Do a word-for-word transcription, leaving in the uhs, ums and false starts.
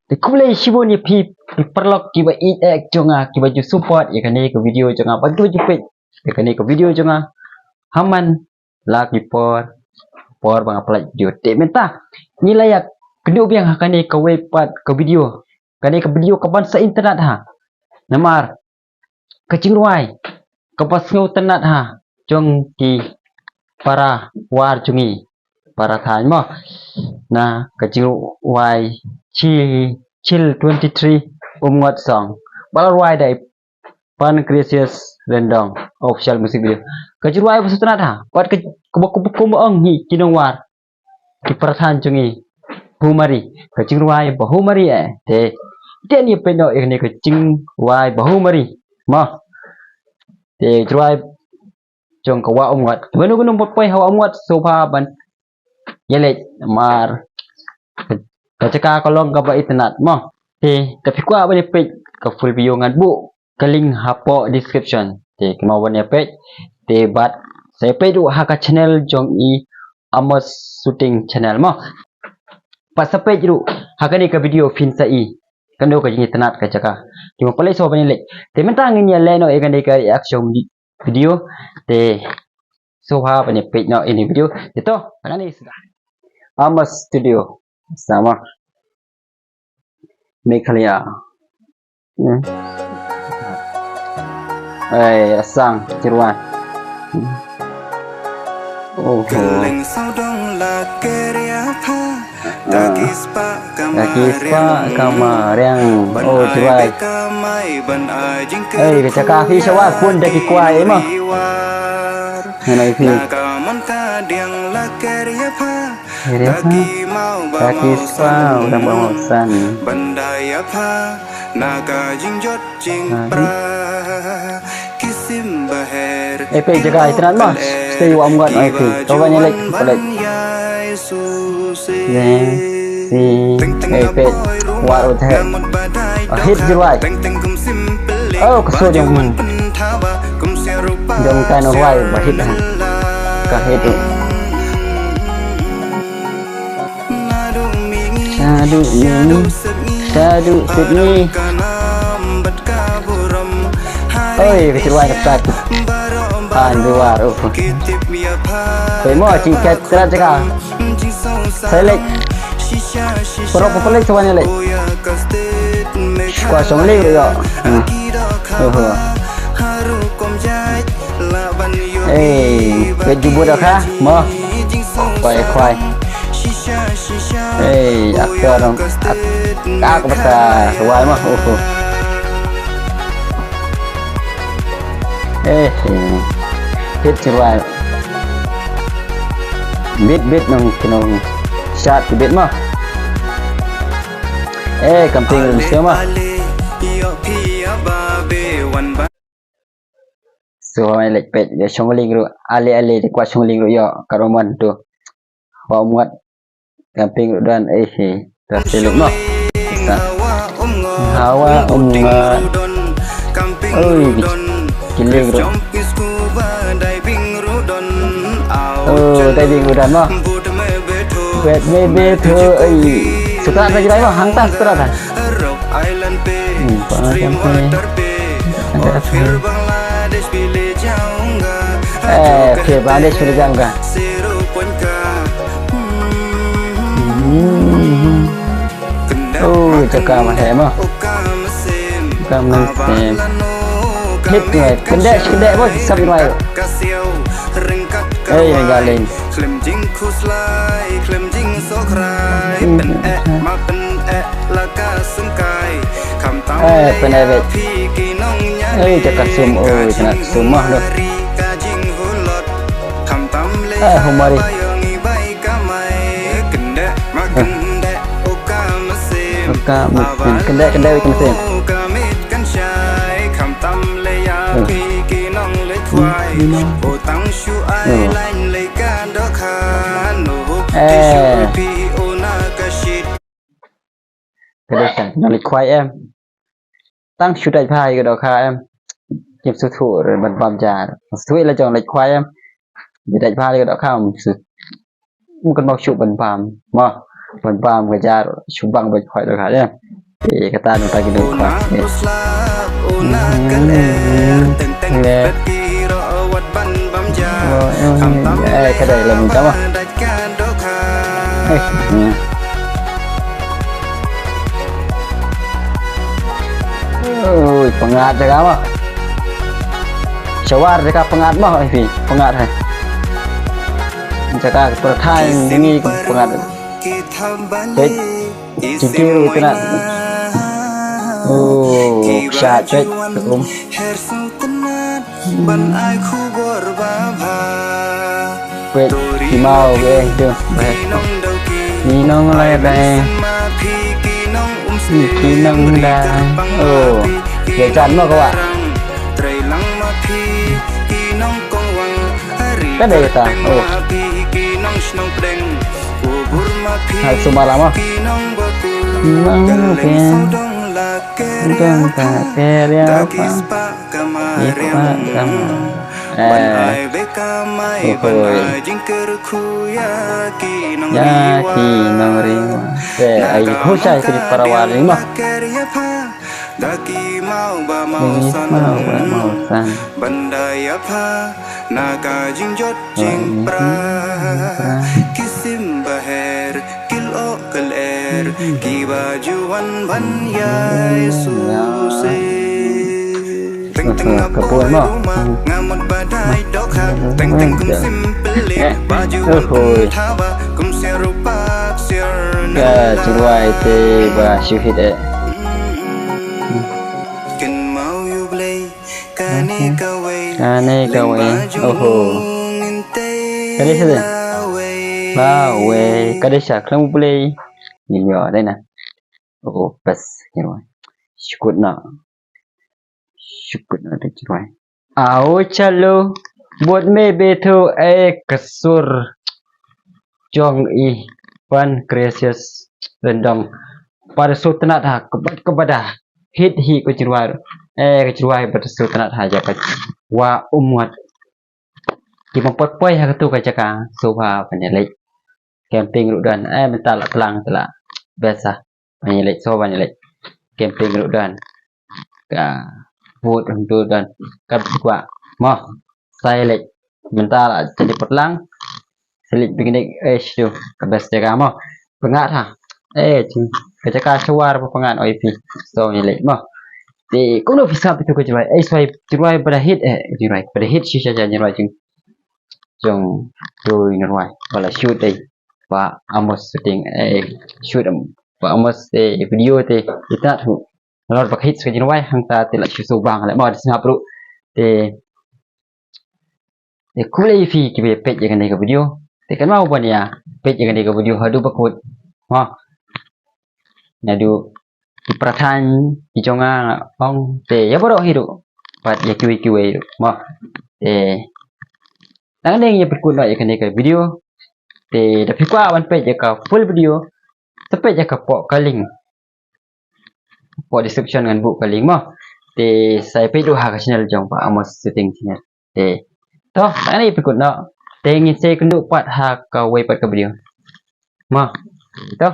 Te khublei shibun ïa phi, phi paralok kiba ïeit eh jong nga, kiba ju support ïa kane ka video jong nga, ba kiba ju peit ïa kane ka video jong nga. Haman la ki por, por ba nga pynlait video. Te mynta ngi la ïa kynduh biang ha kane kawei pat ka video. Kane ka video kaban sa internet ha. Namar ka jingrwai kaba sngewtynnat ha jong ki para war jong ngi, para thaiñ mo. Na ka jingrwai Chil, Chil twenty-three Umngot song, ba la rwai da i Pancratius Lyngdoh, official music video. Ka jingrwai ba sngewtynnat ha, bad ka, kaba, kaba, kaba ong hi ki nongwar, ki para thaiñ jong ngi, Bhumari, ka jingrwai Bhumari eh. Te, te ngi peit noh ïa kane ka jingrwai Bhumari mo. Te jingrwai jong ka Wah Umngot. Te ba uno uno uba poi ha Wah Umngot sngewbha ban ïaleit, namar ka jaka ka long kaba internet mo. Te lada phi kwah ban ïa peit ka full video ngan buh ka link hapoh description. Te kumno ban ïa peit, te bad sa ïa peit ruh ha ka channel jong i Amos Shooting Channel mo. Bad sa peit ruh ha kane ka video phin sa i kano ka jingitynnat ka jaka. Te mo, pynlait shuwa ban ïaleit. Te mynta ngin ïa leh noh ïa kane ka reaction video. Te shuwa ban ïa peit noh ïa kane ka video. Te to, kane sdang. Amos Studio. Sa mo. Meghalaya. Hmm. Ei, la sang, jingrwai. Hmm. Oh. Kylleng sawdong la ker ïa pha. Ah. Da ki spah ka mariang. Oh, jingrwai. Ei, ka jaka phi sha wah bun da ki kwai mo. Hangne phi. Ker ïa pha. Da ki spah u dang ba mawsan. Ban da ïa pha na ka jingjot jingpra. Ki sim ba her. Ei, peit jaka itynnat mo. Stay Wah Umngot, ei, peit. To ban ïaleit, peit. Ei, peit. War u the. Ah, hit jingrwai. Oh, ka sur jong, jong ka nongrwai ba hit ha. Ka hit u. Naduh mini, shaduh sitngi. Oi, ka jingrwai ka tak. Han duwar, oh. Peit mo, jingkhet trat jaka. Sa leit. Paralok, paralok, sa wan leit. Kwah shong lieng ruh ïoh. Hmm. Oh. Ei, peit ju bud kha mo. Khwai, khwai. Ei, actor dong. Ak, ak bata rwai mo. Oh. Eh, eh. Hit ki rwai. Bit, bit nong, ki nong. Shot ki bit mo. Eh, camping room sio mo. So, hawai lek pet, ïa shong lieng ruh, ale, ale, dei kwah shong lieng ruh, ïa, ka roman tu. Hawa Umngot, camping ruh don, eh, eh, ta silik mo. Sa. Hawa Umngot. Oi, ki lieng ruh. Oh, diving ruh don mo. Bet, bet, bet, oi. Sutra ta jirai mo, hangta sutra ta. Hmm, pa jam pe. Eh, phir Bangladesh phir jam ka. Hmm. Oh, jaka ma he mo. Kam nan sem. Hit mai. Kynde, kynde bos, sab mai. Hey, yang galing. Khlem jingkhuslai, khlem jingsohkhrai, hmm, pyneh ma pyneh la ka sengkai. Khamtam, eh, pyneh beit. Ei, jaka sum, oi, jaka sum mah doh. Khamtam le, eh, humari. Ba ïong i bai kamai. Kynde ma kynde, o ka mynsiem. O ka mynsiem. Kynde, kynde, o ka mynsiem. Ka mit kan shai, khamtam le ïa phi ki nong le khwai. O tang shu ai lain le ka dohkha no. Ki shu phi o na ka shit. Ka dohkha nong le khwai em. Tang shu dait bha ïa ka dohkha em. Kim sngewthuh re ban bam ja. Sngewthuh ïa la jong le khwai em. Dait bha ïa ka dohkha em. Sngewthuh. Ym kan mok shuh ban bam. Mo. Ban bam ka jar, shu bang ban khoi dohkha, eh. Eh, kata nangta ki dohkha. Eh. Eh, ka dei la mynta mo. Eh. Hmm. Ui, pyngngad jaka mo. Sha war jaka pyngngad mo, eh, phi, pyngngad hai. Jaka pyrthai ngi pyngngad. Peit, jingkiew itynnad. Oh, kshaid peit, um. Peit, ki maw, eh, tu, eh. Ki nong lai bai. Ki nong dang. Oh, ïa jan mo ka wah. Ka dei kata. Oh. Hai sumar lama. Nang ke. Dang ka ke ria pa. Ipa kama. Eh. Ohoi. Ya ki nong riwa. Eh, ai ko chai ki para wa ri ma. Ki mau ba mau san. Ban da ïa pha na ka jingjot jingpra. Ki sim ba her ki lyoh ki lyer kiba ju wan ban ïai sngewsih. Teng teng ka pun mo. Nga mut ba dei dohkha. Teng teng kum sim pyllik ba ju wan thaw ba kum siar ruh pat siar. Ka jingrwai te ba shu hit eh. Kynmaw ïa U Blei kane kawei. Kane kawei. Oho. Kane sha lawei. Kane sha khlem U Blei. Ngin ïoh dei na. Oh, bas, ngin wan. Shukut na. Shukut na dei jingrwai. Ao chalo, bud me bethu e ka sur jong i Pancratius Ryndong. Bad sngewtynnat ha, kaba, kaba da hit hi ka jingrwai. Eh, ka jingrwai bad sngewtynnat ha jaka wa umwat. Ki bym pat poi ha katu ka jaka sngewbha ban ïaleit. Camping ruh don, eh, mynta la tlang te la. Biasa. Ban ïaleit, sngewbha ban ïaleit. Camping ruh don. Ka food ruh don. Ka kwah. Mo. Sa ïaleit. Mynta la jadi patlang. Sa ïaleit picnic, eh, shu. Ka best jaka mo. Pyngngad ha. Eh, jing. Ka jaka shuwa ba pyngngad oi phi. Sngewbha ïaleit mo. Te kumno phi sngap ïa tu ka jingrwai. Eh, shuwa jingrwai ba da hit, eh, jingrwai. Ba da hit shisha shisha jingrwai jing. Jong tu jingrwai. Ba la shoot dei. Bah Amos shooting, eh, shoot, em, Bah Amos, eh, video te, itynnat hu. Nalor ba ka hit ka jingrwai hangta te la shu sngewbang leh mo da sngap ruh. Te, te khublei ïa phi kiba peit ïa kane ka video. Te kynmaw ban ïa peit ïa kane ka video haduh ba kut. Mo. Naduh ki para thaiñ ki jong nga nga ong te ïa baroh hi ruh. Bad ïa kiwei kiwei ruh. Mo. Te tang dei ïa pynkut noh ïa kane ka video. Te da phi kwah ban peit ïa ka full video. Sa peit ïa ka poh ka link. Poh description ngan buh ka link mo. Te sa ïa peit ruh ha ka channel jong Bah Amos Shooting Channel. Te. To, tang dei ïa pynkut noh. Te ngin sa ïakynduh pat ha kawei pat ka video. Mo. To.